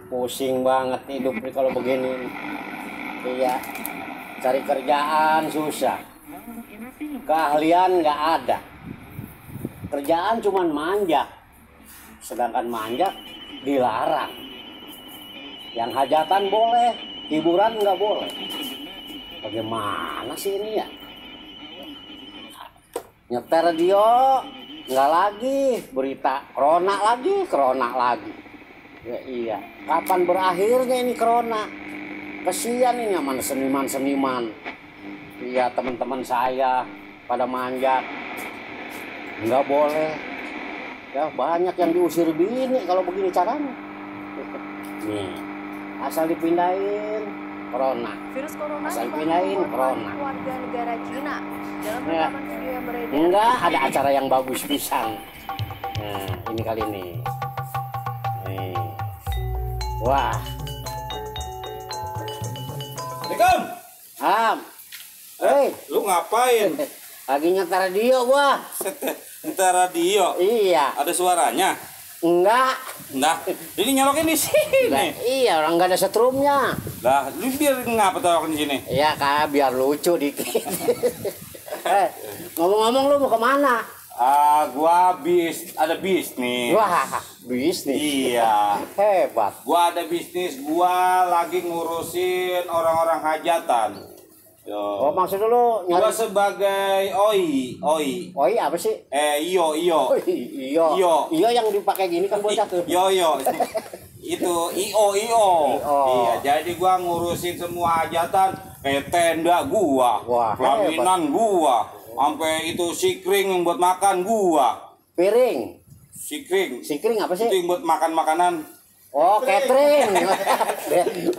Pusing banget hidup nih kalau begini. Iya, cari kerjaan susah, keahlian nggak ada, kerjaan cuman manjak, sedangkan manjak dilarang. Yang hajatan boleh, hiburan nggak boleh. Bagaimana sih ini ya? Nyetel radio nggak lagi, berita corona lagi. Ya iya, kapan berakhirnya ini corona? Kesian ini sama seniman-seniman. Iya, teman-teman saya pada manjat, nggak boleh. Ya banyak yang diusir bini kalau begini caranya. Nih, asal dipindahin corona. Virus corona Asal dipindahin corona. Warga negara Cina dalam rekaman video yang beredar. Enggak, ada acara yang bagus pisan. Nah, ini kali ini. Nih. Wah. Assalamualaikum. Lu ngapain? Lagi nyetar radio gua. Ntar radio. Iya. Ada suaranya? Enggak. Nah, ini nyolokin di sini. Lah, iya, orang nggak ada setrumnya. Lah, lu biar ngapa taruh di sini? Iya, kayak biar lucu dikit. Ngomong-ngomong lu mau kemana? Gua ada bisnis. Wah, bisnis. Iya. Hebat. Gua ada bisnis, gua lagi ngurusin orang-orang hajatan. Oh, maksud lu nyari? Gua sebagai OI. Oi, apa sih? Iyo. Oh, iyo yang dipakai gini kan bocah tuh. Yo. Itu IO. Iya, jadi gua ngurusin semua hajatan, kayak tenda gua, Wah, pelaminan gua, sampai itu sikring yang buat makan gua. Piring. Sikring Apa sih? itu yang buat makan makanan. Oh, catering.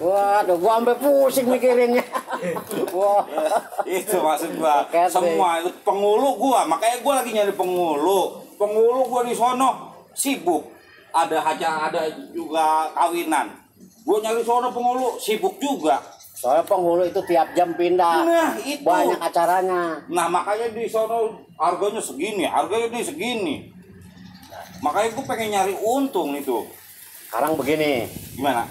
Waduh, gua sampai pusing mikirinnya. Wah. Itu maksud gua. Catering. Semua itu penghulu gua, makanya gua lagi nyari penghulu. Penghulu gua di sono sibuk. Ada juga kawinan. Gua nyari sono penghulu sibuk juga. Soalnya penghulu itu tiap jam pindah. Nah, itu. Banyak acaranya. Nah, makanya di sono harganya segini. Makanya gua pengen nyari untung itu. Sekarang begini, Gimana?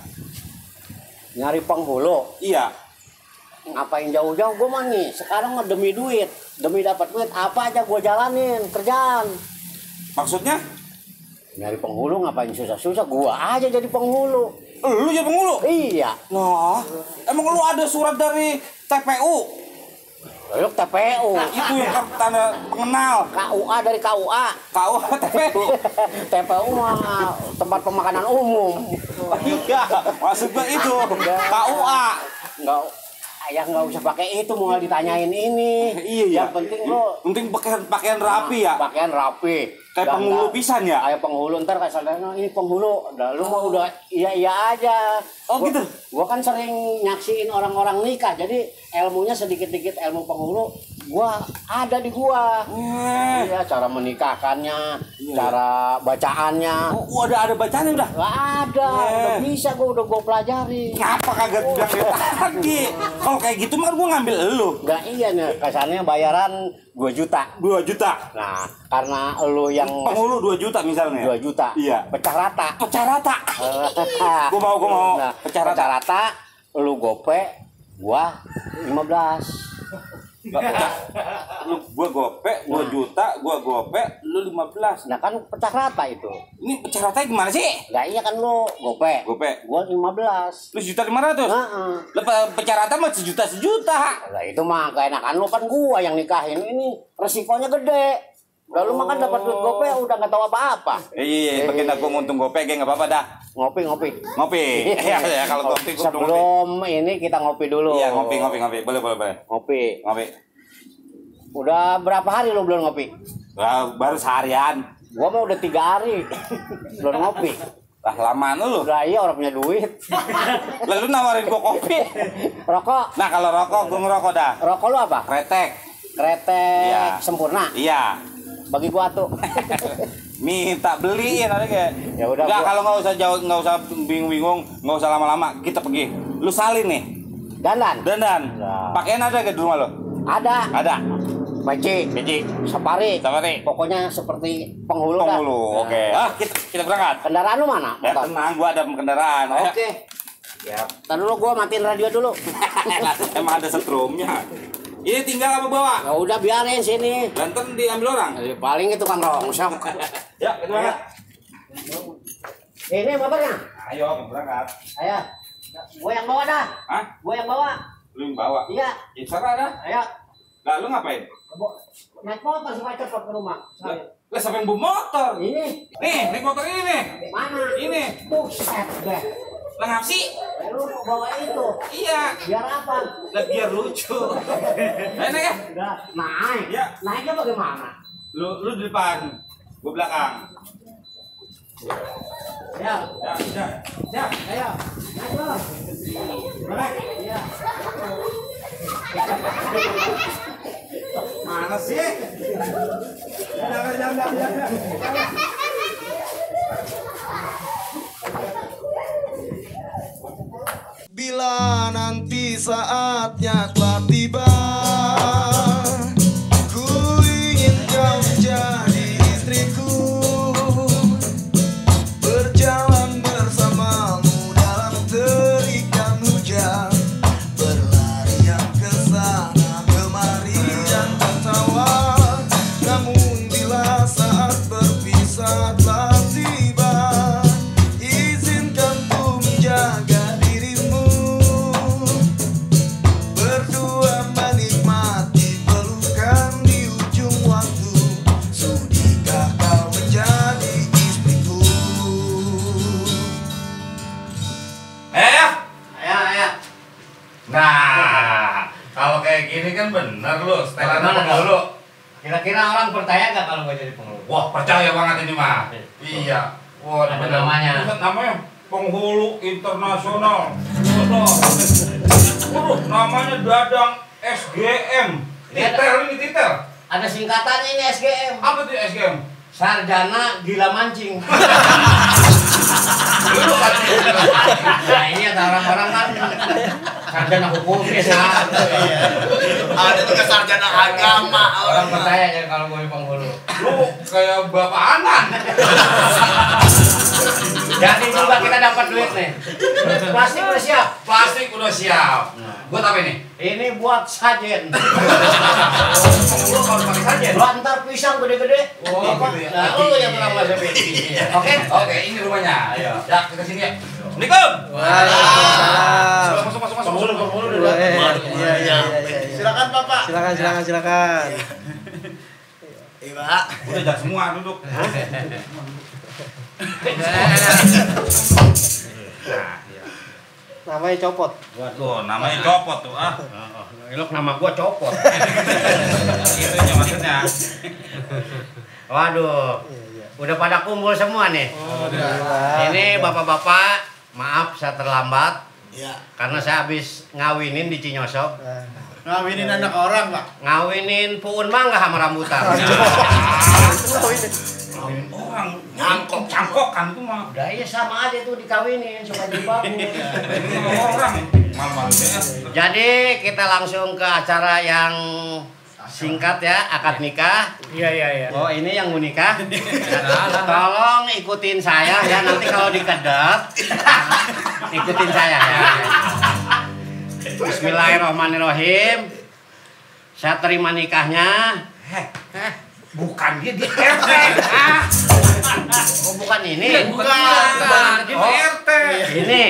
nyari penghulu. Iya. Ngapain jauh-jauh gue mah nih. Sekarang mah demi duit, demi dapat duit apa aja gue jalanin kerjaan. Maksudnya? Nyari penghulu ngapain susah-susah, gua aja jadi penghulu. Lu jadi penghulu? Iya. Nah, emang lu ada surat dari TPU? Lu TPU. Itu yang tanda pengenal. KUA dari KUA. TPU. TPU mah tempat pemakanan umum. Iya, maksud gua itu KUA. Enggak, ya nggak usah pakai itu, mau ditanyain ini. Iya. Yang penting lo Penting pakaian rapi ya. Pakaian rapi. Kayak penghulu pisan ya. Kayak penghulu, ntar kayak saudara ini penghulu. Udah, lu mau udah iya aja. Oh, gitu. Gua kan sering nyaksiin orang-orang nikah, jadi ilmunya sedikit-dikit ilmu penghulu. Gua ada di gua. Iya, cara menikahkannya, cara bacaannya. Oh, ada bacaannya udah. Gak ada, udah bisa udah gua pelajari. Ngapa kagak bilang dari tadi? Kalau kayak gitu mah gua ngambil elu. Enggak, iya nih, kasarnya bayaran 2 juta. 2 juta. Nah, karena lu yang Penghulu 2 juta misalnya. 2 juta. Iya. Pecah rata. Gua mau. Nah, Pecah pecah rata. rata, lu gope, gua 15. Gua gope 2 juta, gua gope lu 15. Nah, kan pecah rata itu. Ini pecah rata gimana sih? Enggak, iya kan lu gope. Gua Gua 15. lu 1.500.000. Heeh. Pecah rata mah sejuta. Lah itu mah keenakan lu, kan gua yang nikahin. Ini resikonya gede. Udah lu makan dapat duit gope udah enggak tahu apa-apa. Iya, bagian aku untung gope enggak apa-apa dah. Ngopi. Ngopi. Ya kalau ngopi gua Sebelum ini kita ngopi dulu. Iya, ngopi. Boleh. Ngopi. Ngopi. Udah berapa hari lu belum ngopi? Baru seharian. Gua mah udah 3 hari belum ngopi. Lah lamaan lu. Udah, iya orang punya duit. Lalu nawarin gua kopi. Rokok. Nah, kalau rokok gua ngerokok dah. Rokok lu apa? Kretek. Kretek sempurna. Iya. Bagi gua tuh. Minta beliin ada kayak. Ya udah. Enggak, kalau nggak usah jauh, nggak usah bingung-bingung, nggak usah lama-lama, kita pergi. Lu salin nih. Dandan. Dandan. Nah. Pakaian ada ke di rumah lo? Ada. Ada. Peci, Safari. Pokoknya seperti penghulu dah. Oke. Kita berangkat. Kendaraan lu mana? Ya, tenang, gua ada kendaraan. Oke. Ya. Ntar dulu gua matiin radio dulu. Emang ada setrumnya. Ini tinggal apa bawa? Ya udah biarin sini. Lantern diambil orang. Paling itu kan rongsok. Ya, kita berangkat. Ini motornya. Ayo, kita berangkat. Ayo. Gua yang bawa dah. Hah? Gua yang bawa. Lu yang bawa? Iya. Ya, serah dah. Ayo. Lah, lu ngapain? Naik motor supaya cepat ke rumah. Lah, siapa yang bawa motor? Ini. Nih, naik motor ini nih. Mana? Ini. Buset deh. Lah, ngap sih? Lu bawa itu. Iya. Biar apa? Lah, biar lucu. Naik ya? Udah naik. Ya. Naiknya bagaimana? Lu di depan, gua belakang. Ya. Ya. Ayo. Naik lo. Naik. Iya. Mana sih? Jangan. Bila nanti saatnya telah tiba, ku ingin kau menjadi istriku, berjalan bersamamu dalam terikan hujan, berlarian ke sana kemari dan tertawa. Namun bila saat berpisah telah tiba, izinkan ku menjaga dirimu, berdua menikmati pelukan di ujung waktu. Sudikah kau menjadi istriku? Ayo. Nah, kalau kayak gini kan bener lu, setelan Bagaimana penghulu. Kira-kira orang percaya gak kalau gue jadi penghulu? Wah, percaya banget ini mah. Iya. Wah, Ada bener. namanya. Bukan namanya penghulu internasional. Waduh, namanya Dadang SGM. Titel ini titel. Ada singkatannya ini SGM. Apa tuh SGM? Sarjana Gila Mancing. Lu kan Nah ini ada orang-orang kan sarjana hukum bisa. Ada juga sarjana agama. Orang percaya ya kalau gue penghulu. lu kayak bapak Anan. Jadi juga kita dapat duit nih. Plastik udah siap. Plastik udah siap. Buat apa ini? Ini buat sajen. Penghulu harus pakai saja. Lu antar pisang gede-gede. Oh, gitu ya. Nah, lu yang pernah masuk Oke? Oke, ini rumahnya. Ayo. Ya, kita sini ya. Assalamualaikum. Waalaikumsalam. Masuk. Penghulu dulu. Iya. Silakan Bapak. Silakan. Iya. Udah jangan semua duduk. Namanya copot. Waduh, namanya copot tuh ah. Elok nama gua copot. Itunya maksudnya. Waduh. Udah pada kumpul semua nih. Ini bapak-bapak, maaf saya terlambat. Iya. Karena saya habis ngawinin di Cinyosok. Ngawinin anak orang, Pak. Ngawinin puun mangga sama rambutan. Kawin orang cangkokan itu mah. Udah iya sama aja tuh dikawinin supaya dibangun. Orang mal-mal ya. Jadi kita langsung ke acara yang singkat ya, akad nikah. Iya. Oh ini yang mau nikah. Tolong ikutin saya ya, nanti kalau dikedet ikutin saya ya. Bismillahirrahmanirrahim. Saya terima nikahnya. Bukan dia di RT. Oh bukan ini. Bukan. Dia di RT. Ini.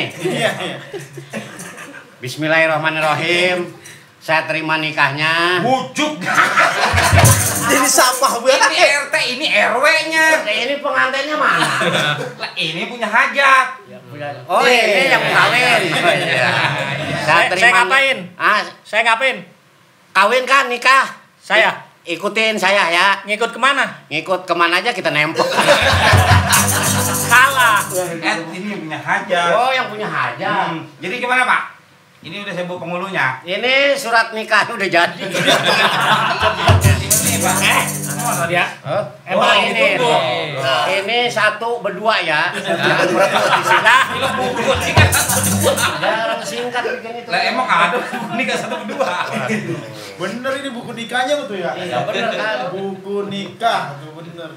Bismillahirrahmanirrahim. Saya terima nikahnya. Bujuk. Jadi sampah banget. Ini RT, ini RW-nya. Ini pengantinnya mana? Lah ini punya hajat. Oh ini yang kawin. Saya ngapain? Saya ngapain? Kawin kan nikah. Saya Ikutin saya ya. ngikut kemana? Ngikut kemana aja kita nempel. Salah. Ini yang punya hajat. Oh yang punya hajat. Jadi gimana Pak? Ini udah saya bawa penghulunya. Ini surat nikahnya udah jadi. Ini Pak. tadi ya. Emang Oh, ini. Ini satu berdua ya. Jangan berebut di sini. Lah, Jarang singkat bikin itu. Lah emang ada nikah satu berdua. Bener ini buku nikahnya betul ya? Iya bener kan. Buku nikah, tuh bener.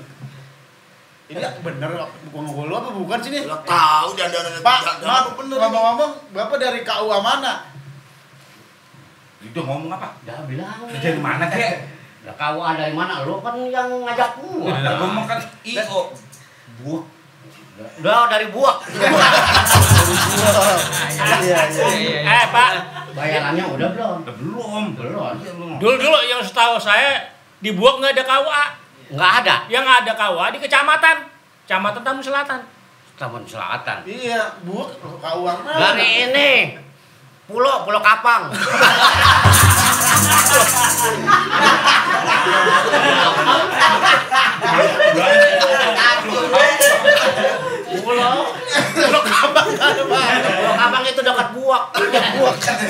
Ini bener buku penghulu apa bukan sih nih? Lo tahu dan Pak, maaf, ngomong-ngomong, Bapak dari KUA mana? Itu ngomong apa? Udah bilang. Dari mana kek? Udah kau dari mana? Lu kan yang ngajak gua. Udah ngomong kan IO. Buak. Udah dari buak. Pak. Bayarannya udah belum? Belum. Belum. Dulu yang setahu saya di Buak nggak ada KUA. Nggak ada. Yang ada KUA di kecamatan. Kecamatan Tambun Selatan. Tambun Selatan. Iya, buku KUA mana? Dari ini. Pulau Kapang. Pulau Kapang ada Pak. Pulau Kapang itu dekat Buak.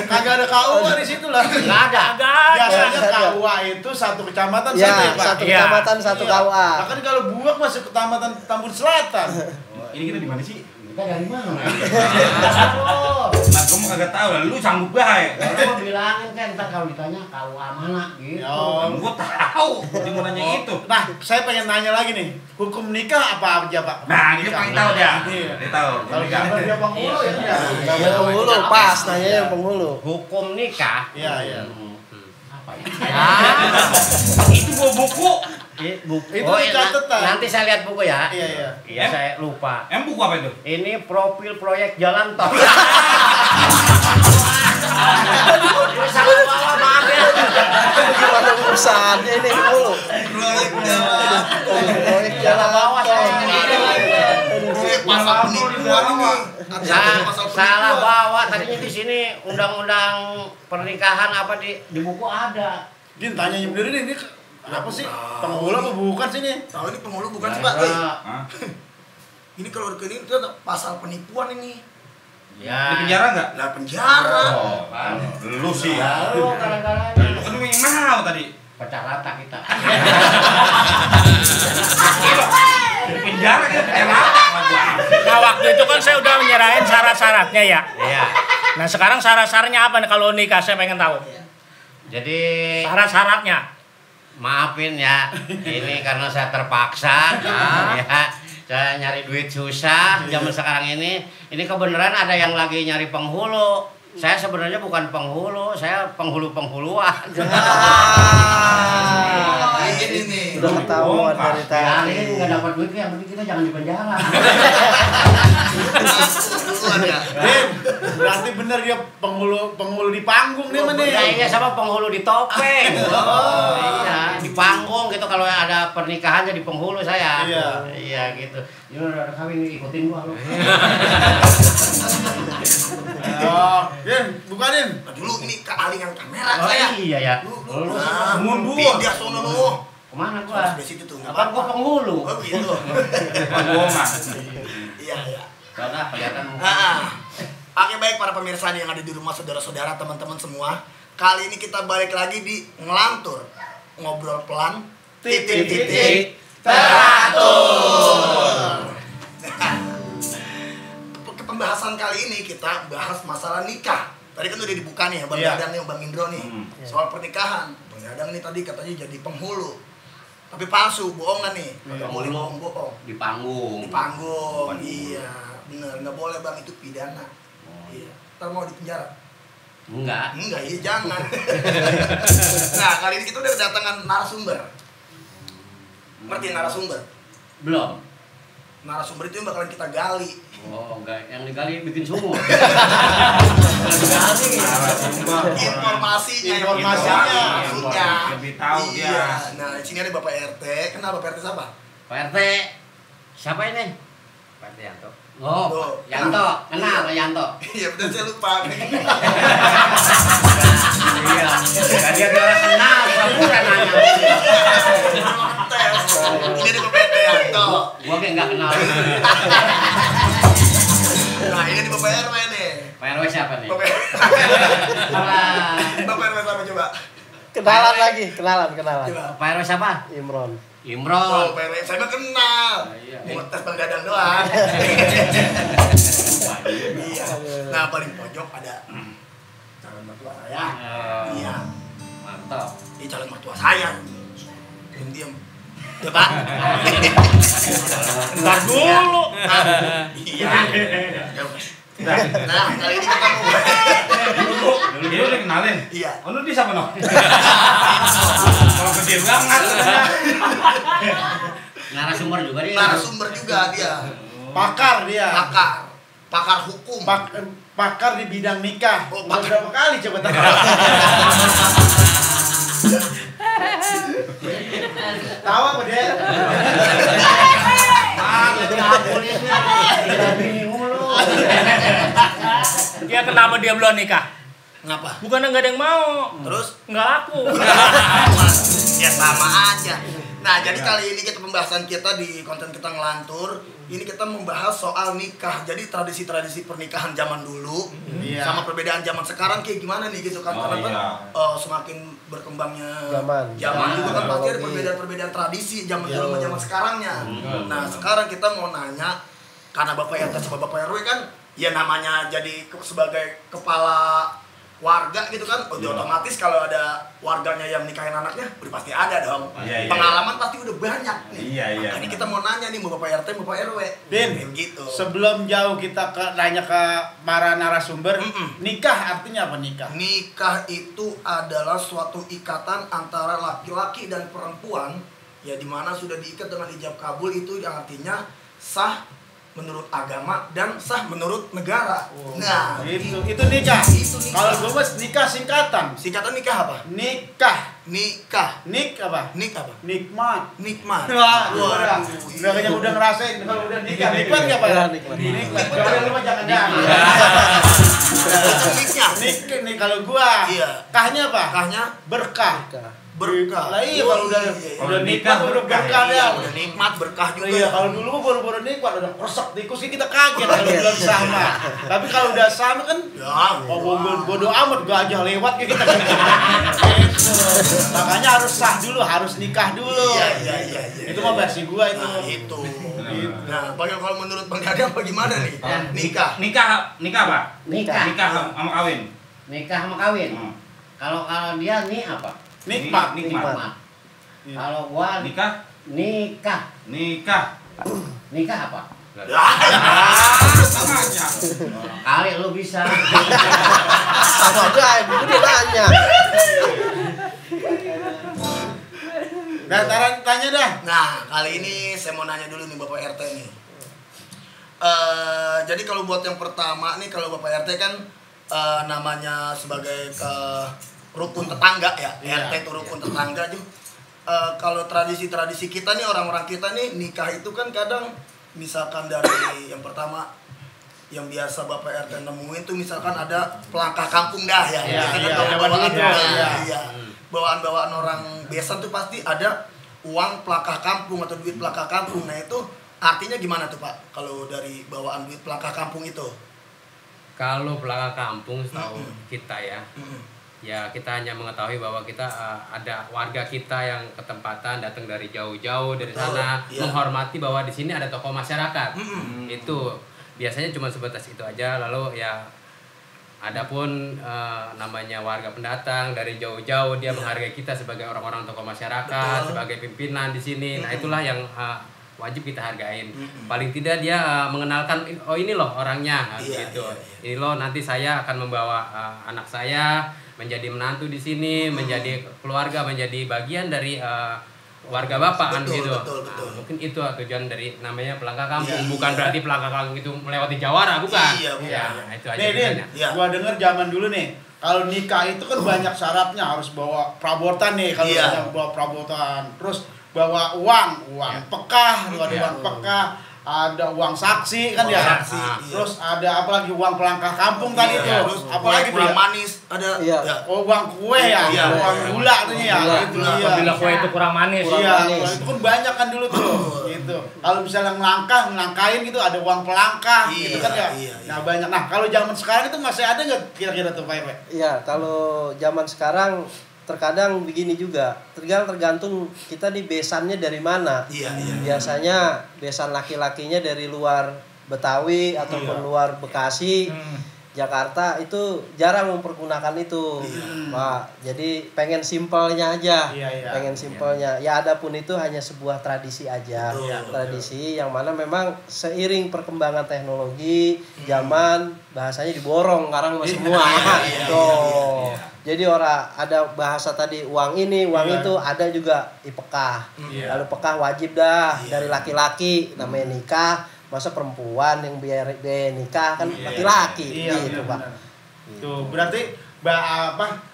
Kagak ada KUA di situ lah. Nggak ada. Biasanya KUA itu satu kecamatan Ya, satu ya, Pak. satu Iya. kecamatan, satu Iya. KUA. Nah, kan kalau Buak masuk kecamatan Tambun Selatan. Ini kita di mana sih? Kita dari mana? Nah, kamu kagak tahu lah, lu sanggup bae. Gua bilangin kan ntar kalau ditanya KUA mana gitu. Oh. Gua tahu, dia mau nanya itu. Nah, saya pengen nanya lagi nih. Hukum nikah apa aja, Pak? Nah, dia paling tahu dia. Iya. Dia tahu. Kalau dia penghulu ya dia. Yang penghulu, pas nanya yang penghulu. Hukum nikah. Iya, iya. Apa ya? Itu gua buku. Buku. Itu catatan. Nanti saya lihat buku ya. Iya, iya. Iya, saya lupa. Buku apa itu? Ini profil proyek jalan tol. Salah bawa, maaf ya. Gimana urusannya ini penghulu? Proyek Salah jalan bawa saya. pasal penipuan ini. Ada pasal Salah penipuan. bawa. Tadinya di sini undang-undang pernikahan apa di buku ada. Din tanya bener ini apa sih? Penghulu apa bukan sih ini? Tahu ini penghulu bukan sih, Pak? Nah, Ini kalau ini itu ada pasal penipuan ini. ya. Di penjara enggak? Lah penjara. Oh, lu sih. Lalu kadang-kadang Lu kan yang mau tadi. pecah rata kita. Di penjara kita penjara sama gua. Nah waktu itu kan saya udah menyerahin syarat-syaratnya ya. Iya. Nah sekarang syarat-syaratnya apa nih kalau nikah saya pengen tahu. Jadi Syarat-syaratnya. maafin ya, ini karena saya terpaksa, ya, saya nyari duit susah zaman sekarang ini. Ini kebenaran ada yang lagi nyari penghulu. Saya sebenarnya bukan penghulu, saya penghulu-penghuluan. Ini nih. Udah ketahuan dari tadi. Bilangin nggak dapat duit, yang penting kita jangan di penjara. Duluan ya. Din, berarti bener dia penghulu di panggung nih mana nih? Kayaknya sama penghulu di topeng. Iya, di panggung gitu kalau ada pernikahan jadi penghulu saya. Iya. Iya gitu. Ini udah kawin ikutin gua lu. Oh, Din, bukanin. Nah, dulu ini kealingan kamera Oh saya. iya ya. Lu Lu Mundur. pindah sono lu. kemana Harus gua? di situ tuh. Enggak Apa gua penghulu? Oh gitu. Bohongan. Iya, iya. Karena kelihatan muka. Oke, baik para pemirsa yang ada di rumah, saudara-saudara, teman-teman semua. Kali ini kita balik lagi di Ngelantur. Ngobrol pelan, titik-titik, teratur. Ke pembahasan kali ini kita bahas masalah nikah. Tadi kan udah dibuka nih Bang Iya. Dadang nih, Bang Indro nih. Soal pernikahan. Bang Dadang nih tadi katanya jadi penghulu. Tapi palsu, bohongan nih. Nggak boleh bohong-bohong. Di panggung. Di panggung, iya, bener, nggak boleh bang, itu pidana. Iya, ntar mau di penjara. Enggak. Enggak, iya jangan. Nah, kali ini kita udah kedatangan narasumber. Ngerti narasumber? Belum. Narasumber itu yang bakalan kita gali. Oh, enggak. Yang digali bikin sumur. Informasinya, Informasinya. maksudnya. Lebih tahu dia. Iya. Nah, di sini ada Bapak RT. Kenapa Bapak RT siapa? Pak RT. Siapa ini? Pak RT Yanto. Oh, Tuh, Yanto. Kenal Pak Yanto. Iya, betul saya lupa. Iya. Dia kira kenal, pura-pura nanya. Ini ada Bapak RT Yanto. Gua kayak enggak kenal. Nah, ini di Bapak RW nih. Pak RW siapa nih? Bapak Apa? Bapak RW sama coba. Kenalan lagi, kenalan. Coba. Pak RW siapa? Imron. Imron. Oh, PW saya mah kenal. Mau tes Bang Dadang doang. Iya. Nah, paling pojok ada calon mertua saya. Iya. Mantap. Ini calon mertua saya. Diam. Coba. Ntar dulu. Iya. Nah, kali ini kita mau Dulu dia udah kenalin. Iya. Oh, lu di siapa no? Kalau gede banget. Narasumber juga dia. narasumber juga dia. Pakar dia. Pakar hukum. Pakar di bidang nikah. Oh, Udah pakar. berapa kali coba tanya? Tahu apa dia? Ya kenapa dia belum nikah? Ngapa? Bukannya nggak ada yang mau. Terus? Nggak laku. Ya sama aja. Nah, jadi kali ini pembahasan kita di konten kita ngelantur. Ini kita membahas soal nikah. Jadi tradisi-tradisi pernikahan zaman dulu Iya. sama perbedaan zaman sekarang kayak gimana nih gitu kan? Oh, Karena kan iya. semakin berkembangnya Zaman. juga kan pasti ada Teknologi. perbedaan-perbedaan tradisi zaman Iya. dulu sama zaman sekarangnya. Nah, sekarang kita mau nanya karena Bapak RT sama Bapak RW kan ya namanya jadi sebagai kepala warga gitu kan, udah otomatis kalau ada warganya yang nikahin anaknya udah pasti ada dong. Iya, iya. Pengalaman pasti udah banyak nih. Iya, iya. Makanya kita mau nanya nih mau Bapak RT, Bapak RW. Din, gitu. sebelum jauh kita nanya ke para narasumber, nikah artinya apa nikah? Nikah itu adalah suatu ikatan antara laki-laki dan perempuan ya dimana sudah diikat dengan ijab kabul, itu yang artinya sah menurut agama dan sah menurut negara. Nah, Itu nikah. Itu nikah. Kalau gue mas nikah singkatan. singkatan nikah apa? Nikah. Nikah. Nik apa? Nik apa? Nikmat. Nikmat. Wah, Waduh, udah ngerasain kalau udah nikah. Nikmat nggak pak? Iya, nikmat. Nikmat. Kalau lu mah jangan jangan. Itu niknya. Nih kalau gua. Iya. Kahnya apa? Nikahnya Berkah. berkah. Lah iya kalau udah Kalau nikmat nikah udah berkah Iya, ya. udah nikmat berkah juga. Iya, kalau dulu mah baru-baru nikmat udah kresek tikus sih kita kaget kalau belum sama. Tapi kalau udah sama kan Ya, bodo amat gajah lewat kayak kita. Makanya harus sah dulu, harus nikah dulu. Iya. Itu mah versi gua itu. Nah, itu. Nah, kalau menurut Bang Dadang bagaimana nih? Nikah. Nikah Pak. Nikah. Nikah sama kawin. Nikah sama kawin. Hmm. Kalau dia nih apa? Nikmat. Nikmat. Kalau gua Nikah. nikah. Nikah apa? Namanya. Kali lu bisa. Sama aja, itu dia nanya. Dah, tanya dah. Nah, kali ini saya mau nanya dulu nih Bapak RT nih. Jadi kalau buat yang pertama nih, kalau Bapak RT kan namanya sebagai rukun tetangga ya. Iya. RT itu rukun tetangga juga. Kalau tradisi-tradisi kita nih, orang-orang kita nih nikah itu kan kadang misalkan dari yang pertama yang biasa Bapak RT nemuin tuh misalkan ada pelangkah kampung dah ya. Iya, Biasanya iya, kan bawaan-bawaan zaman dulu tuh, nah, iya. iya. Bawaan-bawaan orang besan tuh pasti ada uang pelangkah kampung atau duit pelangkah kampung. Nah, itu artinya gimana tuh, Pak? Kalau dari bawaan duit pelangkah kampung itu? Kalau pelangkah kampung setahu kita ya kita hanya mengetahui bahwa kita ada warga kita yang ketempatan datang dari jauh-jauh dari sana iya. menghormati bahwa di sini ada tokoh masyarakat. Itu biasanya cuma sebatas itu aja. Lalu ya adapun namanya warga pendatang dari jauh-jauh dia menghargai kita sebagai orang-orang tokoh masyarakat, sebagai pimpinan di sini. Nah, itulah yang wajib kita hargain. Paling tidak dia mengenalkan, oh ini loh orangnya gitu. Ini loh nanti saya akan membawa anak saya menjadi menantu di sini, menjadi keluarga, menjadi bagian dari warga bapak kan gitu. Betul. Nah, mungkin itu tujuan dari namanya pelangkah kampung. Bukan berarti pelangkah kampung itu melewati jawara, bukan. Iya, bukan. Ya, itu aja. Nih, tujuannya. Iya. gua denger zaman dulu nih. Kalau nikah itu kan banyak syaratnya, harus bawa perabotan nih kalau Iya. misalnya bawa perabotan. Terus bawa uang pekah, ada uang pekah, ada uang saksi kan Uang ya. saksi, iya. Terus ada apalagi uang pelangkah kampung tadi Iya, tuh. terus Apalagi tuh kurang ya? manis ada. Iya. Ya. Oh, uang kue ya, Iya, uang iya. gula tuh ya. Gula. Itu Gula. iya. Apabila kue itu kurang manis. Kurang Iya, manis. itu kan banyak kan dulu tuh, gitu. Kalau misalnya ngelangkahin gitu ada uang pelangkah, gitu kan ya. Iya. Nah banyak. Nah kalau zaman sekarang itu masih ada nggak kira-kira tuh Pak Epe? Iya, kalau zaman sekarang terkadang begini juga, tergantung kita nih besannya dari mana. Iya. Biasanya besan laki-lakinya dari luar Betawi ataupun luar Bekasi, Jakarta, itu jarang mempergunakan itu. Wah, jadi pengen simpelnya aja. Pengen simpelnya. Ya adapun itu hanya sebuah tradisi aja. Tradisi yang mana memang seiring perkembangan teknologi, zaman, bahasanya diborong sekarang semua. Tuh. Jadi ada bahasa tadi uang ini, uang itu, ada juga ipekah. Lalu pekah wajib dah dari laki-laki, namanya nikah. Masa perempuan yang biaya nikah kan laki-laki gitu, Pak. Tuh, berarti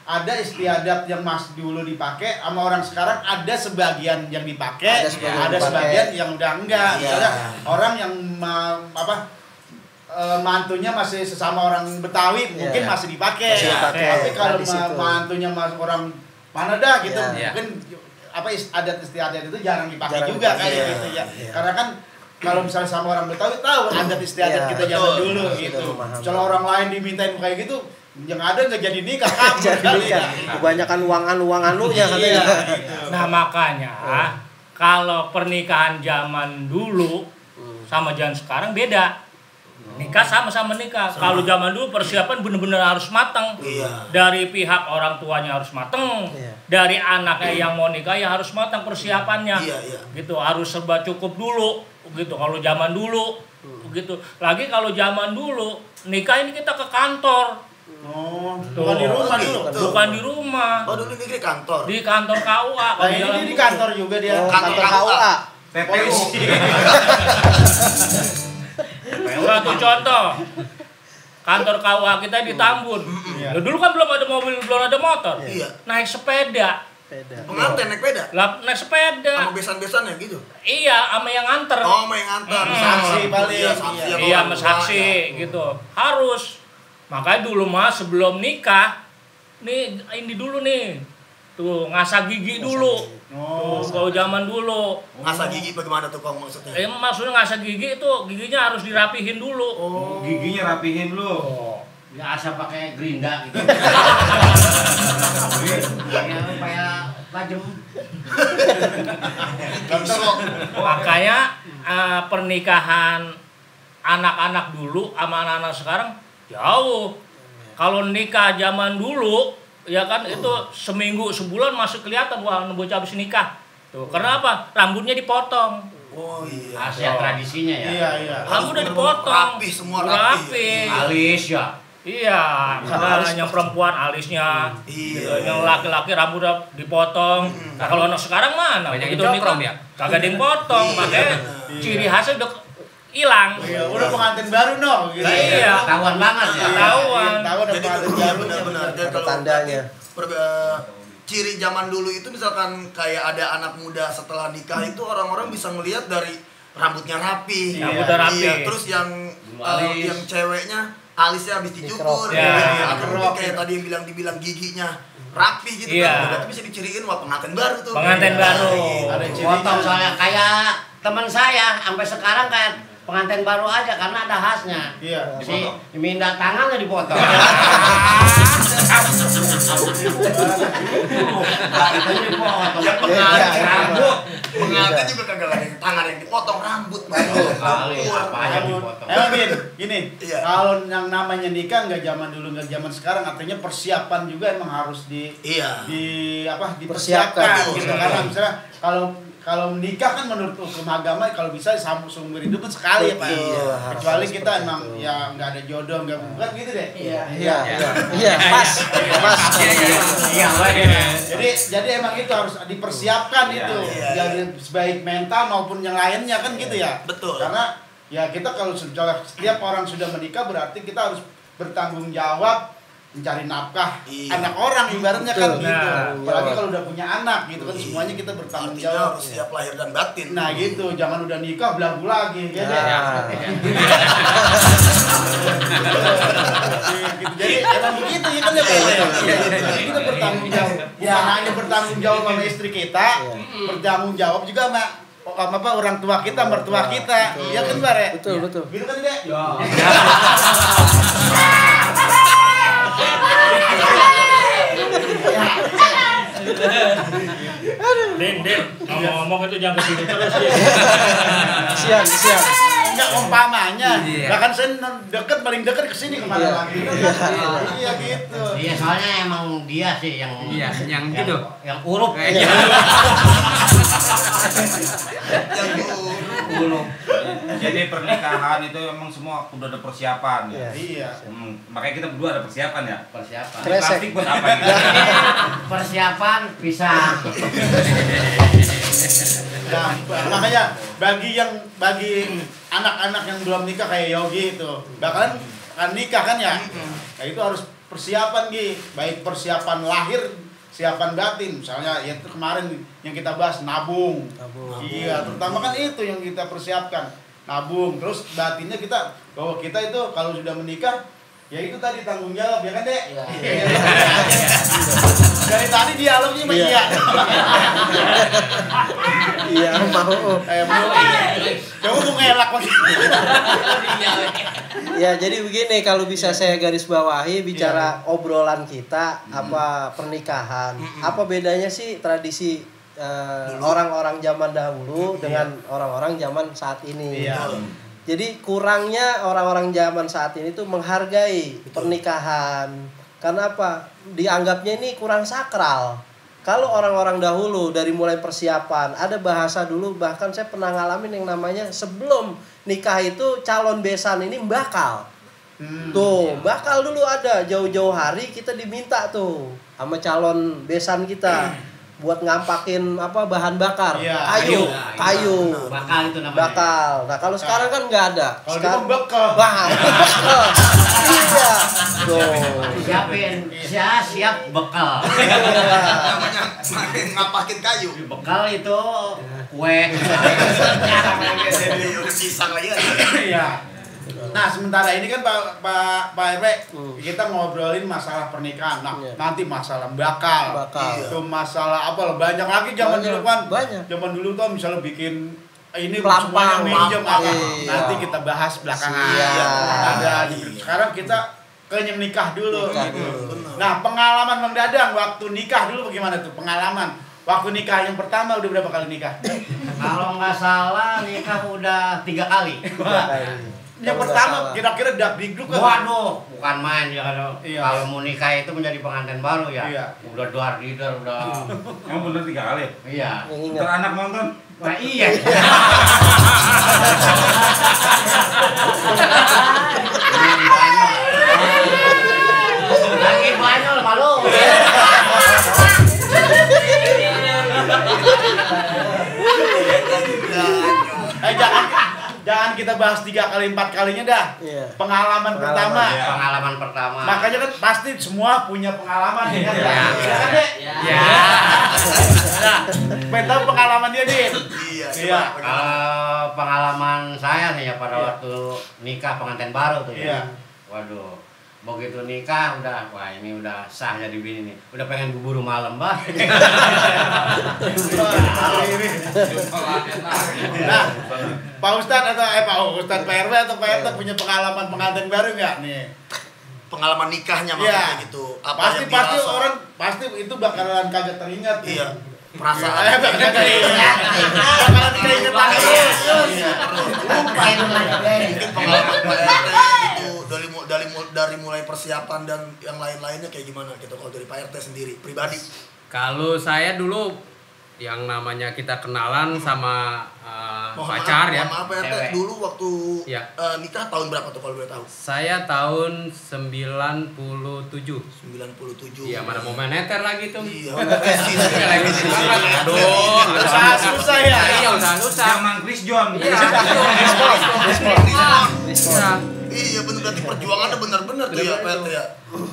ada istiadat yang mas dulu dipakai sama orang sekarang, ada sebagian yang dipakai, ada sebagian yang udah enggak. Misalnya orang yang mantunya masih sesama orang Betawi mungkin masih dipakai. Tapi kalau mantunya orang mana dah gitu, mungkin adat istiadat itu jarang dipakai juga kayak gitu ya. Karena kan kalau misalnya sama orang Betawi tahu adat istiadat kita zaman dulu gitu. Kalau orang lain dimintain kayak gitu, yang ada nggak jadi nikah, kebanyakan uang anunya katanya. Nah makanya kalau pernikahan zaman dulu sama zaman sekarang beda. Nikah sama-sama nikah. Kalau zaman dulu persiapan bener-bener harus matang. Dari pihak orang tuanya harus matang. Dari anaknya yang mau nikah ya harus matang persiapannya. Gitu, harus serba cukup dulu. Gitu kalau zaman dulu. Gitu. Lagi kalau zaman dulu nikah ini kita ke kantor. Bukan di rumah dulu. Bukan di rumah. Oh, dulu di kantor. Di kantor KUA. Nah, ini di kantor juga dia. Kantor KUA. Polisi. Satu contoh, kantor KUA kita di Tambun. Dulu kan belum ada mobil, belum ada motor. Naik sepeda. Pengantin naik sepeda? Naik sepeda. Sama besan-besannya gitu? Iya, sama yang nganter. Oh, sama yang nganter. Saksi paling. Iya, sama saksi gitu. Harus. Makanya dulu mah sebelum nikah, ini dulu nih. Tuh, ngasah gigi dulu. Kalau zaman dulu. Ngasah gigi bagaimana tuh Kong maksudnya? Maksudnya ngasah gigi itu giginya harus dirapihin dulu. Giginya rapihin lu. Ya asal pakai gerinda gitu. Supaya tajam. Makanya pernikahan anak-anak dulu sama anak-anak sekarang jauh. Kalau nikah zaman dulu ya kan itu seminggu sebulan masih kelihatan wah bocah habis nikah. Tuh, karena apa? Rambutnya dipotong. Oh iya. Asia tradisinya ya. Iya. Rambut udah dipotong. Rapi semua rapi. Alis ya. Iya, karena yang perempuan alisnya, yang laki-laki rambutnya dipotong. Nah kalau anak sekarang mana? Banyak Begitu dipotong nikah, ya? kagak dipotong, makanya ciri khasnya udah hilang. Iya, udah pengantin baru gitu. Iya, Ketahuan banget ya. Ketahuan. Jadi benar-benar. Dan kalau tandanya. Ciri zaman dulu itu misalkan kayak ada anak muda setelah nikah itu orang-orang bisa melihat dari rambutnya rapi. Rambutnya rapi. Iya, terus yang ceweknya alisnya habis dicukur. Ya. Atau kayak tadi yang dibilang giginya rapi gitu kan. Berarti bisa diciriin wah pengantin baru tuh. Pengantin baru. Ada Potong soalnya kayak teman saya sampai sekarang kayak pengantin baru aja karena ada khasnya. Iya. Si minta tangannya dipotong. Yang pengantin rambut. Pengantin juga kagak ada yang tangan yang dipotong rambut. Apa aja dipotong. Bin, gini, kalau yang namanya nikah nggak zaman dulu nggak zaman sekarang, artinya persiapan juga emang harus dipersiapkan gitu. Karena misalnya kalau menikah kan menurut hukum agama kalau bisa seumur hidup kan sekali ya Pak. Kecuali kita emang ya nggak ada jodoh nggak bukan gitu deh. Iya, pas. Jadi emang itu harus dipersiapkan itu. Jadi baik mental maupun yang lainnya kan gitu ya. Betul. Karena ya kita kalau setiap orang sudah menikah berarti kita harus bertanggung jawab mencari nafkah anak orang ibaratnya kan gitu. Apalagi kalau udah punya anak gitu kan semuanya kita bertanggung jawab. Harus siap lahir dan batin. Nah gitu, jangan udah nikah belagu lagi gitu. Jadi emang begitu ya kan ya Pak. Kita bertanggung jawab. Bukan hanya bertanggung jawab sama istri kita, bertanggung jawab juga sama orang tua kita, mertua kita. Iya kan Pak ya? Betul. Gitu kan Dek? ngomong itu jangan kesini terus ya. Siap. Enggak umpamanya. Iya. Bahkan saya paling deket kesini kemana lagi. Iya gitu. Iya, soalnya emang dia sih yang yang gitu. yang urup. Iya. Jadi pernikahan itu emang semua udah ada persiapan ya. Iya. Makanya kita berdua ada persiapan ya. Persiapan. Kresek. Plastik buat apa gitu? Persiapan pisang. Nah, makanya bagi anak-anak yang belum nikah kayak Yogi itu, bakalan kan nikah kan ya. Nah, itu harus persiapan baik persiapan lahir, persiapan batin. Misalnya ya itu kemarin yang kita bahas nabung. Iya, terutama kan itu yang kita persiapkan. Nabung, terus batinnya kita bahwa kita itu kalau sudah menikah ya itu tadi tanggung jawab ya kan Dek? Iya. Dari tadi dialognya mah iya. Iya, mau. Kamu mau ngelak lagi. Ya, jadi begini kalau bisa saya garis bawahi bicara obrolan kita apa pernikahan. Apa bedanya sih tradisi orang-orang zaman dahulu dengan orang-orang zaman saat ini? Iya. Jadi kurangnya orang-orang zaman saat ini tuh menghargai pernikahan. Karena apa? Dianggapnya ini kurang sakral. Kalau orang-orang dahulu dari mulai persiapan, ada bahasa dulu bahkan saya pernah ngalamin yang namanya sebelum nikah itu calon besan ini bakal. Tuh, bakal dulu ada jauh-jauh hari kita diminta tuh sama calon besan kita buat ngampakin bahan bakar, kayu. Bakal itu namanya. Bakal. Nah, kalau sekarang kan nggak ada. Kalau Sekarang itu bekal. Wah, bekal. Iya. Tuh. Siap bekal. Namanya ngapakin kayu. Bekal itu kue. Pisang lagi kan. Iya. Nah, sementara ini kan Pak RW kita ngobrolin masalah pernikahan. Nah, nanti masalah bakal. Itu masalah apa banyak lagi zaman dulu kan. Zaman dulu tuh misalnya bikin ini semuanya minjem apa. Nanti kita bahas belakangan. Ada sekarang kita ke yang nikah dulu. Nah, pengalaman Bang Dadang waktu nikah dulu bagaimana tuh? Pengalaman waktu nikah yang pertama udah berapa kali nikah? Kalau nggak salah nikah udah 3 kali. Yang pertama kira-kira dagdikduk kan? Waduh, bukan main ya kalau mau nikah itu menjadi pengantin baru ya. Udah duar lider udah. Emang bener 3 kali? Iya. Ntar anak nonton. Nah, iya. Lagi banyak malu. Jangan kita bahas 3 kali 4 kalinya dah. Pengalaman pertama. Pengalaman pertama. Makanya kan pasti semua punya pengalaman ya kan? Iya. Pengen tahu pengalaman dia nih. Iya. Kalau pengalaman saya nih ya pada waktu nikah pengantin baru tuh ya. Waduh, begitu nikah wah ini udah sah jadi bini nih. Udah pengen buru malam, Mbak. Nah, Pak Ustadz Pak RW atau Pak RT punya pengalaman pengantin baru nggak nih? Pengalaman nikahnya maksudnya gitu. Pasti orang pasti itu bakalan kagak teringat. Iya. Perasaan bakalan keinget lagi. Mungkin pengalaman Pak RT itu dari mulai persiapan dan yang lain-lainnya kayak gimana gitu kalau dari Pak RT sendiri pribadi. Kalau saya dulu yang namanya kita kenalan sama pacar ya. Maaf Pak RT, dulu waktu nikah tahun berapa tuh kalau boleh tahu? Saya tahun 97. 97. Iya, mana mau main neter lagi tuh. Iya. Aduh, susah ya. Iya, udah susah. Zaman Chris John. Iya, bener berarti perjuangannya bener-bener tuh ya Pak RT ya.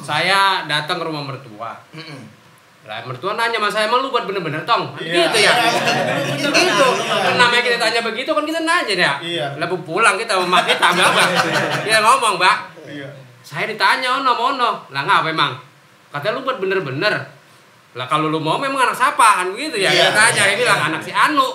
Saya datang ke rumah mertua. Lah mertua nanya sama saya, emang lu buat bener-bener tong? Gitu ya. Gitu. Kan namanya kita tanya begitu kan kita nanya ya. Lah pulang kita sama mak kita Mbak. Dia ngomong, Mbak. Saya ditanya ono. Lah ngapa emang? Katanya lu buat bener-bener. Lah kalau lu mau memang anak siapa kan begitu ya. Kita tanya dia bilang anak si Anu.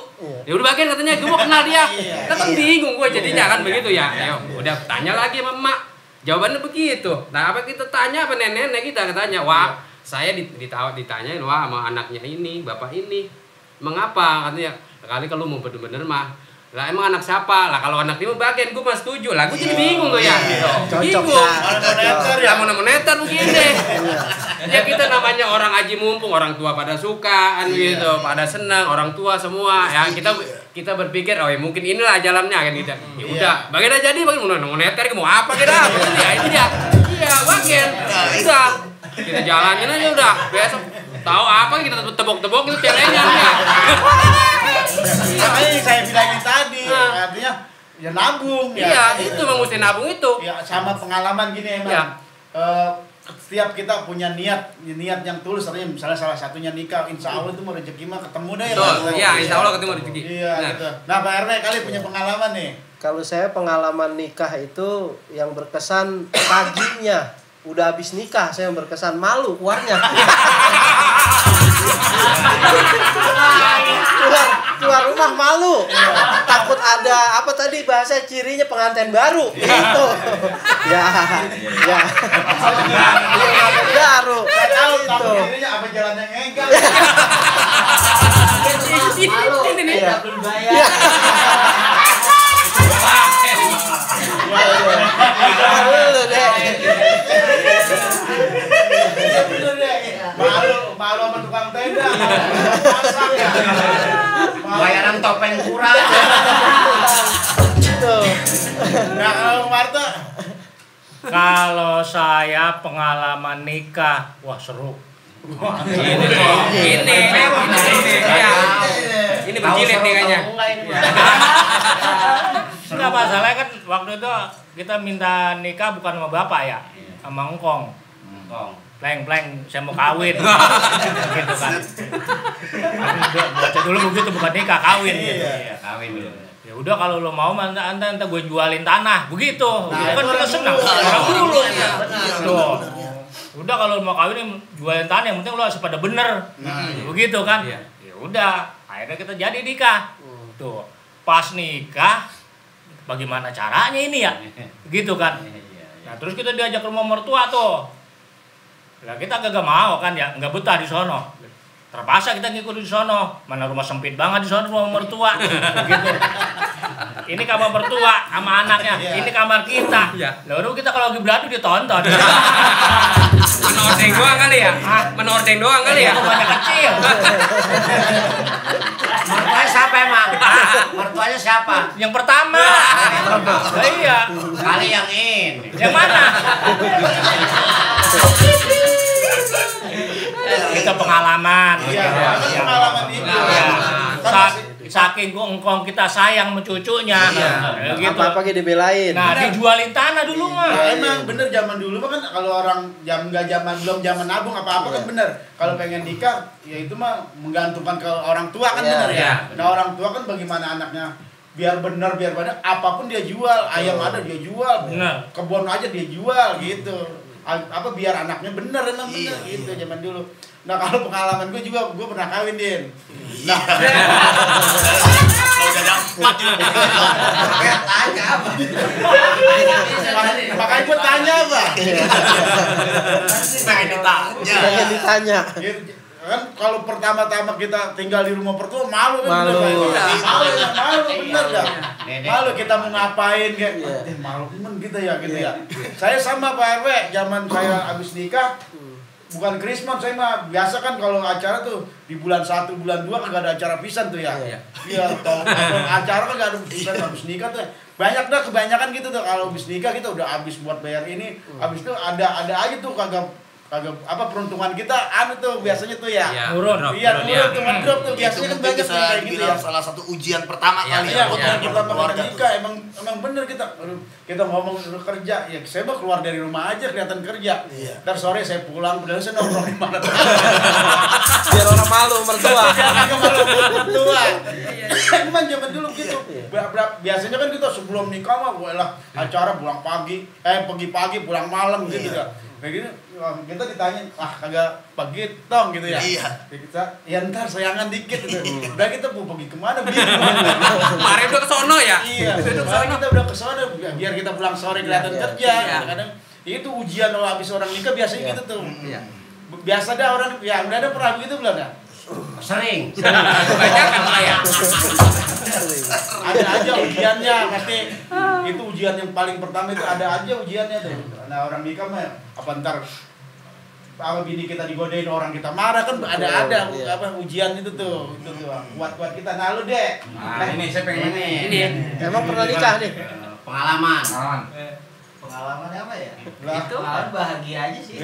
Ya udah bagian katanya gue mau kenal dia. Kan bingung gue jadinya kan begitu ya. Ayo udah tanya lagi sama emak. Jawabannya begitu. Nah, apa kita tanya apa nenek kita katanya, "Wah, saya ditanyain wah sama anaknya ini, bapak ini. Mengapa?" Katanya, Kali kalau mau bener-bener mah, lah emang anak siapa? Lah kalau anak dia bagian gue mah setuju. Lah gue jadi bingung tuh ya. Cocok Bingung. ya. Mau neter begini. Ya kita namanya orang aji mumpung, orang tua pada suka kan gitu, pada senang, orang tua semua. Ya kita berpikir oh ya mungkin inilah jalannya kan gitu. Ya udah, bagian aja jadi bagian mau neter mau apa kita? Ya itu dia. Iya, bagian. Udah. Kita jalanin aja udah. Besok tahu apa kita tebok-tebok itu celengan ya. Makanya yang saya bilangin tadi, artinya ya nabung ya. Iya, itu memang mesti nabung itu. Ya sama pengalaman gini emang. Ya. Setiap kita punya niat yang tulus, artinya misalnya salah satunya nikah, insya Allah itu mau rezeki mah ketemu deh. Betul. Iya, insya Allah ketemu rezeki. Iya, gitu. Nah, Pak RW kali punya pengalaman nih. Kalau saya pengalaman nikah itu yang berkesan paginya udah habis nikah saya yang berkesan malu keluarnya. keluar rumah malu. Takut ada apa tadi bahasa cirinya pengantin baru gitu. Ya. Pengantin baru. Saya tahu Gitu. dirinya apa jalannya enggak. Malu. Ini. Iya. Belum bayar. Malu deh. Malu sama tukang tenda. Masak ya. Bayaran topeng kurang. Gitu. Nah, kalau Marta Kalau saya pengalaman nikah, wah seru. Ini berjilid nih kayaknya. Enggak masalahnya kan waktu itu kita minta nikah bukan sama bapak ya, sama engkong. Pleng, saya mau kawin. Gitu kan. Baca dulu begitu bukan nikah, kawin gitu. Iya, kawin dulu. Ya udah kalau lo mau anta gue jualin tanah, begitu. Itu kan kita senang. Orang dulu. Tuh. Udah kalau mau kawin jualin tanah, yang penting lo harus pada bener. Begitu kan. Ya udah, akhirnya kita jadi nikah. Tuh. Pas nikah bagaimana caranya ini ya? Gitu kan. Nah, terus kita diajak ke rumah mertua tuh. Lah kita kagak mau kan ya, enggak betah di sono. Terpaksa kita ngikut di sono. Mana rumah sempit banget di sono rumah mertua. Gitu. Ini kamar mertua sama anaknya, ini kamar kita. Lalu kita kalau lagi beradu ditonton. Menordeng doang kali ya? Menordeng doang kali ya? Rumahnya kecil. Mertuanya siapa emang? Mertuanya siapa? Yang pertama. Iya. Kali yang ini. Yang mana? Itu pengalaman. Iya, pengalaman itu. Saking engkong kita sayang sama cucunya. Gitu. Apa-apa dibelain. Nah, dijualin tanah dulu mah. Ya, emang bener zaman dulu kan kalau orang belum zaman nabung apa-apa kan bener. Kalau pengen nikah ya itu mah menggantungkan ke orang tua kan bener ya. Nah, orang tua kan bagaimana anaknya biar bener biar banyak apapun dia jual, ayam ada dia jual, kebun aja dia jual gitu. Apa biar anaknya bener emang bener gitu zaman dulu. Nah kalau pengalaman gue juga, gue pernah kawin Din. Nah, Kalau udah dapat juga. tanya apa? Makanya gue tanya apa? Pengen ditanya. Kan kalau pertama-tama kita tinggal di rumah mertua malu kan malu bener dah. Malu kita mau ngapain kayak malu temen kita ya gitu ya. Saya sama Pak RW zaman saya habis nikah bukan Krismas, saya mah biasa kan kalau acara tuh di bulan 1, bulan 2 kan gak ada acara pisan tuh ya. Iya, kalau acara kan gak ada pisan habis nikah tuh. Banyak dah kebanyakan gitu tuh kalau habis nikah kita udah habis buat bayar ini, habis itu ada aja tuh kagak apa peruntungan kita tuh biasanya tuh ya. Turun Tuh ngedrop tuh biasanya kan banyak kayak gitu ya. Salah satu ujian pertama kali ya. Ujian Pertama kali nikah emang bener kita ngomong kerja ya saya mah keluar dari rumah aja kelihatan kerja. Ntar sore saya pulang padahal saya nongkrong di mana. Biar orang malu mertua. Mertua. Emang zaman dulu gitu. Biasanya kan kita sebelum nikah mah lah acara pulang pagi, pagi pulang malam gitu ya. Kayak gini, kita ditanya, kagak pagi dong gitu ya. Iya. Kita, ya ntar sayangan dikit gitu. Udah kita mau pergi kemana? Kemarin udah kesono ya? Iya, kita udah kesono biar kita pulang sore kelihatan kerja. Kadang itu ujian kalau habis orang nikah biasanya gitu tuh. Biasa dah orang, ya udah ada pernah begitu belum ya? Sering. Kebanyakan malah ya. Ada aja ujiannya pasti. Itu ujian yang paling pertama itu ada aja ujiannya tuh. Nah orang nikah mah apa ntar apa bini kita digodain orang kita marah kan ada apa ujian itu tuh kuat kita. Nah lu deh. Nah, ini saya pengen Ini. Emang pernah nikah nih? Pengalaman. Pengalaman apa ya? Lah. Itu pengalaman bahagia aja sih.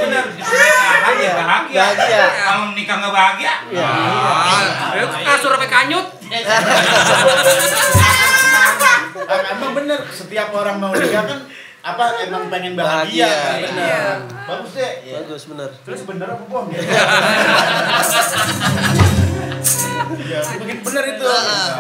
Benar, di pernikahan ya bahagia. Kalau menikah nggak bahagia, Kasur sampai kanyut. Emang bener setiap orang mau nikah kan emang pengen bahagia. Bener. Bagus deh. Bagus bener. Terus bener apa bohong? Iya, bener itu.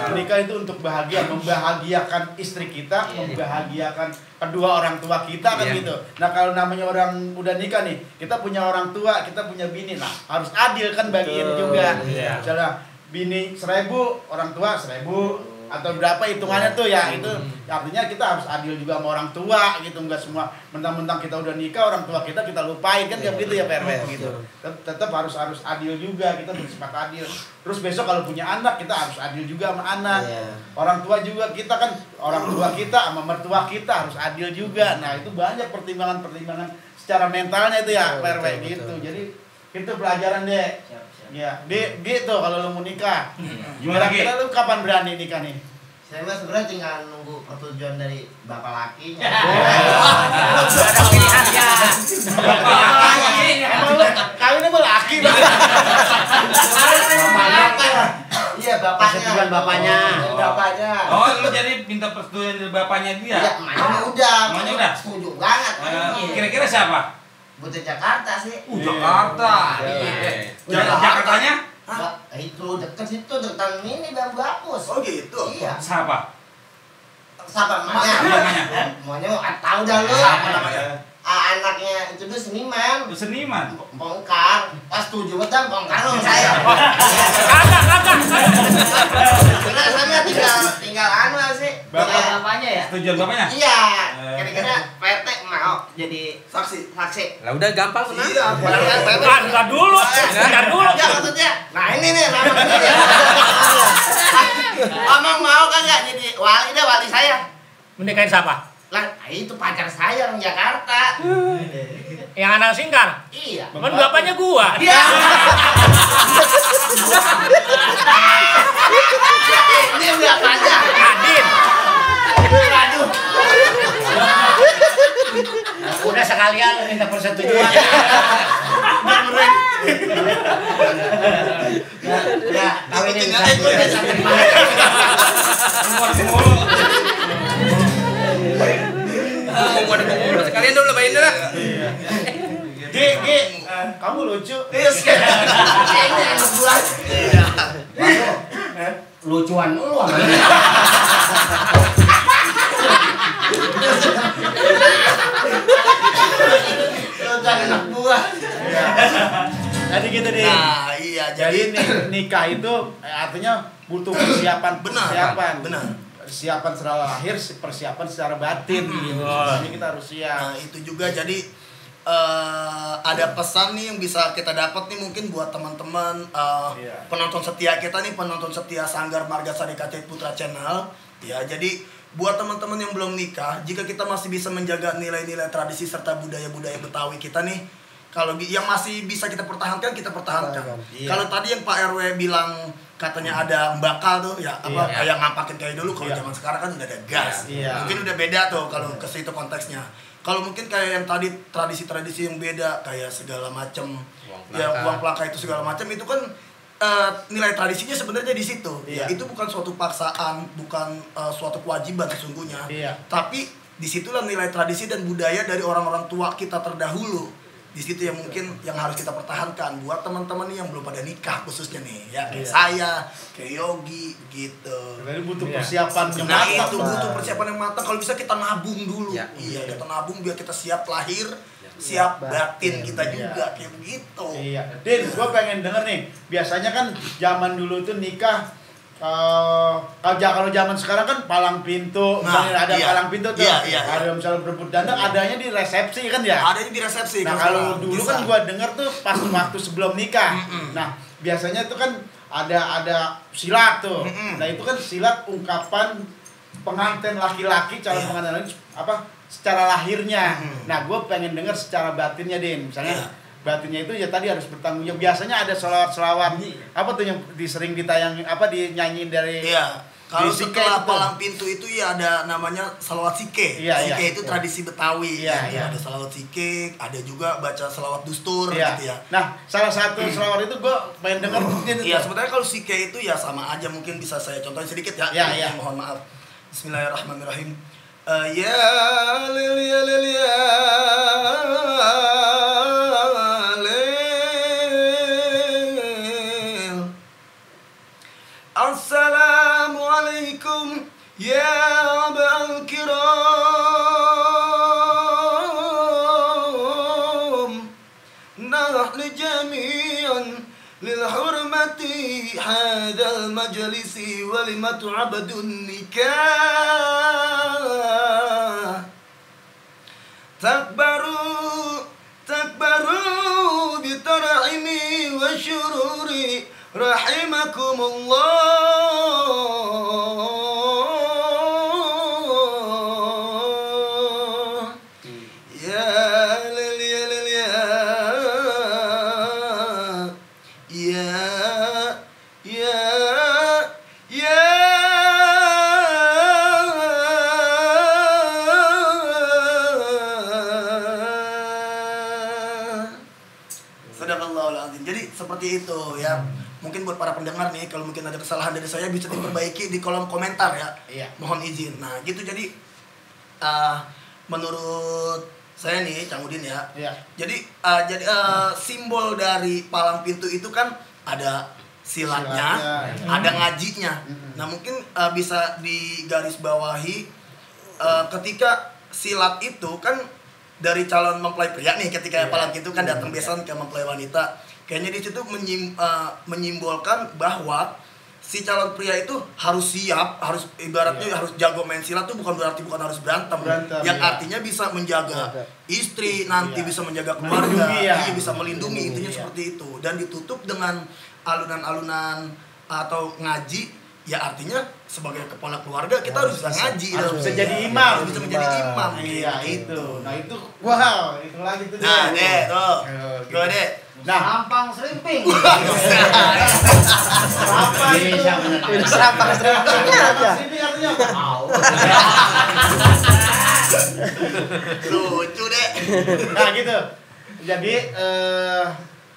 Menikah itu untuk bahagia, membahagiakan istri kita, membahagiakan kedua orang tua kita kan gitu. Nah, kalau namanya orang udah nikah nih, kita punya orang tua, kita punya bini. Nah, harus adil kan bagiin juga. Misalnya bini 1.000, orang tua 1.000 atau berapa hitungannya tuh ya itu artinya kita harus adil juga sama orang tua gitu, nggak semua mentang-mentang kita udah nikah orang tua kita lupain kan nggak begitu ya Pak RW gitu. Tetap harus adil juga, kita bersifat adil. Terus besok kalau punya anak kita harus adil juga sama anak. Orang tua juga kita kan orang tua kita sama mertua kita harus adil juga. Nah itu banyak pertimbangan secara mentalnya itu ya Pak RW gitu. Jadi itu pelajaran deh. Ya, gitu kalau lu mau nikah. Kira-kira lu kapan berani nikah nih? Saya mah sebenarnya tinggal nunggu persetujuan dari bapak lakinya. Ada pilihan ya. Emang lu kawinnya sama laki banget. Iya, bapaknya. Persetujuan bapaknya. Bapaknya. oh lu jadi minta persetujuan dari bapaknya dia. Iya, emaknya udah. Emaknya udah? Setuju banget. Kira-kira siapa? Butuh Jakarta sih. Jakarta. Jakartanya? Itu dekat situ, dekat ini bambu hapus. Oh gitu. Iya. Siapa? Siapa Namanya? namanya? Namanya tahu dah lu. Siapa namanya? Anaknya itu tuh seniman. Itu seniman. Bongkar. Pas 7 betul bongkar sama saya. Kagak. Karena saya tinggal anu sih. Bapaknya ya? Tujuan bapaknya? Iya. Kira-kira PRT mau jadi Saksi. Lah udah gampang kenapa? Iya. Bentar dulu. Ya maksudnya. Nah ini nih namanya ini. Omong mau kagak jadi wali saya. Menikahin siapa? Lah itu pacar saya orang Jakarta. Yang anak singkar? Iya. Kan bapaknya gua. Iya. Ini bapaknya. Adin. Aduh. Udah sekalian minta persetujuan. Ya, kawinin satu. Sekalian dulu lebayin dulu. Gi, kamu lucu. Ini enak bulan. Lucuan lu sama Lucuan anak buah. Tadi gitu deh. Nah, iya Jadi jadi nikah itu artinya butuh persiapan. benar. Persiapan secara lahir, persiapan secara batin gitu. Jadi kita harus siap. Nah, itu juga jadi ada pesan nih yang bisa kita dapat nih mungkin buat teman-teman penonton setia kita nih, penonton setia Sanggar Margasari KTP Putra Channel. Ya, jadi buat teman-teman yang belum nikah, jika kita masih bisa menjaga nilai-nilai tradisi serta budaya-budaya Betawi kita nih, kalau yang masih bisa kita pertahankan, kita pertahankan. Kalau tadi yang Pak RW bilang katanya ada mbakal tuh ya kayak ngampakin kayak dulu, kalau zaman sekarang kan udah ada gas. Mungkin udah beda tuh kalau ke situ konteksnya. Kalau mungkin kayak yang tadi tradisi-tradisi yang beda kayak segala macam uang plaka itu segala macam itu kan nilai tradisinya sebenarnya di situ. Itu bukan suatu paksaan, bukan suatu kewajiban sesungguhnya. Tapi disitulah nilai tradisi dan budaya dari orang-orang tua kita terdahulu. Di situ yang mungkin yang harus kita pertahankan buat teman-teman nih yang belum pada nikah khususnya nih ya kayak saya, kayak Yogi gitu. Jadi butuh persiapan yang Nah matang. itu butuh persiapan yang matang. Kalau bisa kita nabung dulu. Kita nabung biar kita siap lahir, siap batin kita juga kayak begitu. Din, gue pengen denger nih. Biasanya kan zaman dulu tuh nikah kalau zaman sekarang kan palang pintu, misalnya ada palang pintu tuh, ada misalnya berebut dandang, adanya di resepsi kan ya? Adanya di resepsi. Nah kalau dulu kan gua denger tuh pas waktu sebelum nikah. Nah biasanya tuh kan ada silat tuh. Nah itu kan silat ungkapan pengantin laki-laki, calon pengantin laki apa secara lahirnya. Nah gua pengen denger secara batinnya Din, misalnya. Batinnya itu ya tadi harus bertanggung jawab. Biasanya ada selawat apa tuh yang sering ditayang apa dinyanyiin dari kalau setelah palang pintu itu ya ada namanya salawat sike. Sike itu tradisi Betawi. Ada salawat sike, ada juga baca salawat dustur gitu ya. Nah, salah satu selawat itu gue pengen denger mungkin. Iya, sebenarnya kalau sike itu ya sama aja, mungkin bisa saya contohin sedikit ya. Mohon maaf. Bismillahirrahmanirrahim. Ya lil ya lil ya Assalamualaikum ya abal kiram nahnu jami'an lil hurmati hadal majlisi walimatu abadun nikah takbaru bitarahimi wa syururi rahimakumullah seperti itu ya. Mungkin buat para pendengar nih, kalau mungkin ada kesalahan dari saya bisa diperbaiki di kolom komentar ya. Mohon izin. Nah gitu, jadi menurut saya nih Cang Udin ya. Jadi simbol dari palang pintu itu kan ada silatnya, ada ngajinya. Nah mungkin bisa digarisbawahi ketika silat itu kan dari calon mempelai pria nih, ketika palang pintu kan datang biasanya ke mempelai wanita. Kayaknya di situ menyimbolkan bahwa si calon pria itu harus siap, harus ibaratnya harus jago main silat tuh bukan harus berantem. Yang artinya bisa menjaga istri, nanti bisa menjaga keluarga, bisa melindungi, intinya seperti itu. Dan ditutup dengan alunan-alunan atau ngaji, ya artinya sebagai kepala keluarga kita harus bisa ngaji, harus bisa jadi imam, bisa menjadi imam. Itu. Nah itu, wow, itu lagi tuh. Nah deh, tuh, gue deh. Nah, sampang serimping. Sampang serimpingnya aja. Artinya apa? Lucu deh. Nah gitu. Jadi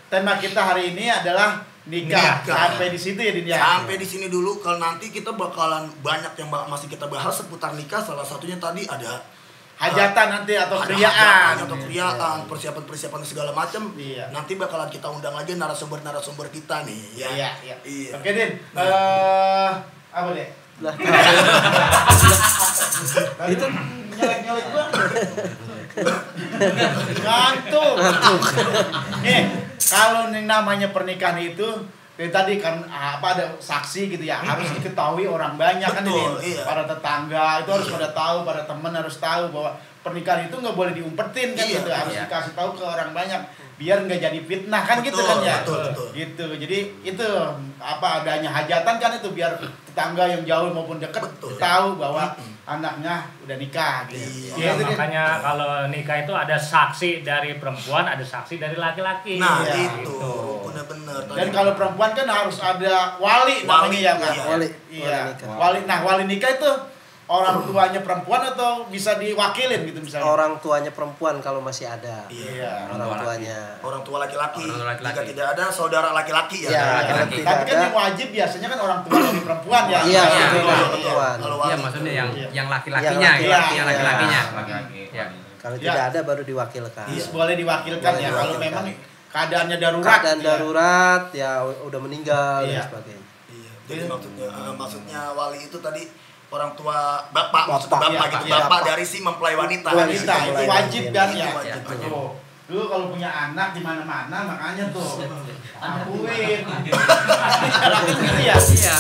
tema kita hari ini adalah nikah. Sampai di situ ya Dinda. Sampai di sini dulu. Kalau nanti kita bakalan banyak yang masih kita bahas seputar nikah. Salah satunya tadi ada hajatan nanti atau kriaan, persiapan segala macam. Nanti bakalan kita undang lagi narasumber kita nih. Iya. Oke Din. Apa deh? Itu nyelek gua. Ngantuk. Nih, kalau yang namanya pernikahan itu tadi kan ada saksi gitu ya, harus diketahui orang banyak. Betul, kan ini para tetangga itu harus pada tahu, para teman harus tahu bahwa pernikahan itu nggak boleh diumpetin kan gitu, harus dikasih tahu ke orang banyak biar nggak jadi fitnah kan. Betul, gitu kan ya. Betul. Gitu. Jadi itu adanya hajatan kan itu biar tetangga yang jauh maupun dekat tahu bahwa anaknya udah nikah gitu. Makanya kalau nikah itu ada saksi dari perempuan, ada saksi dari laki-laki. Nah, itu benar-benar. Dan kalau perempuan kan harus ada wali namanya ya kan. Wali. Wali. Nah, wali nikah itu orang tuanya perempuan atau bisa diwakilin gitu misalnya? Orang tuanya perempuan kalau masih ada. Orang tuanya. Orang tua laki-laki. Jika tidak ada saudara laki-laki laki-laki. Tapi kan yang wajib biasanya kan orang tua dari perempuan ya. Iya, perempuan. Iya, maksudnya yang laki-lakinya, yang laki-lakinya. Kalau tidak ada baru diwakilkan. Boleh diwakilkan ya kalau memang keadaannya darurat. Keadaan darurat ya udah meninggal dan sebagainya. Jadi maksudnya wali itu tadi orang tua bapak gitu, bapak dari si mempelai wanita. Itu wajib kan ya. Dulu kalau punya anak di mana-mana makanya tuh akuin. Iya. Iya.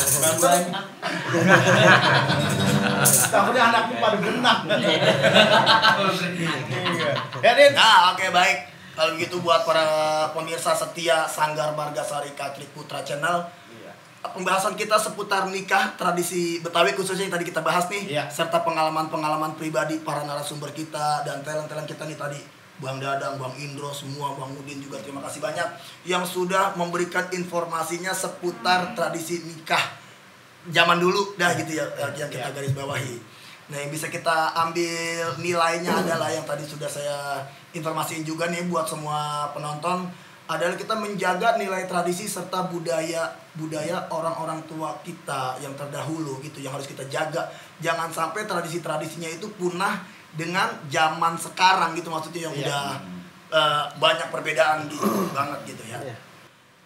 Takutnya anaknya pada berenang. Ya, Din. Nah, oke baik. Kalau begitu buat para pemirsa setia Sanggar Margasari Katrik Putra Channel, pembahasan kita seputar nikah tradisi Betawi khususnya yang tadi kita bahas nih, serta pengalaman-pengalaman pribadi para narasumber kita dan talent-talent kita nih tadi, Bang Dadang, Bang Indro, semua, Bang Udin juga terima kasih banyak yang sudah memberikan informasinya seputar tradisi nikah zaman dulu dah gitu ya, yang kita garis bawahi. Nah, yang bisa kita ambil nilainya adalah yang tadi sudah saya informasiin juga nih buat semua penonton, adalah kita menjaga nilai tradisi serta budaya orang-orang tua kita yang terdahulu gitu, yang harus kita jaga. Jangan sampai tradisi-tradisinya itu punah dengan zaman sekarang gitu, maksudnya yang udah banyak perbedaan gitu banget gitu ya.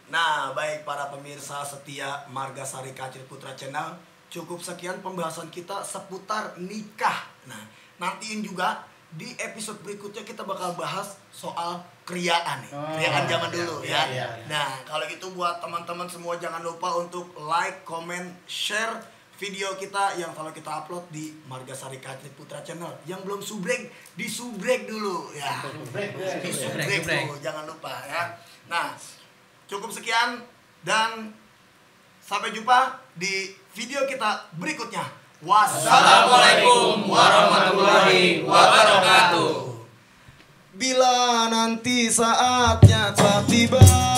Nah, baik para pemirsa setia Margasari Katrik Putra Channel, cukup sekian pembahasan kita seputar nikah. Nah, nantiin juga di episode berikutnya kita bakal bahas soal kriaan nih. Kriaan zaman dulu ya. Nah, kalau gitu buat teman-teman semua jangan lupa untuk like, comment, share video kita yang kalau kita upload di Margasari Katrik Putra Channel. Yang belum subrek, disubrek dulu ya. Disubrek dulu, jangan lupa ya. Nah, cukup sekian dan sampai jumpa di video kita berikutnya. Wassalamualaikum warahmatullahi wabarakatuh. Bila nanti saatnya telah tiba.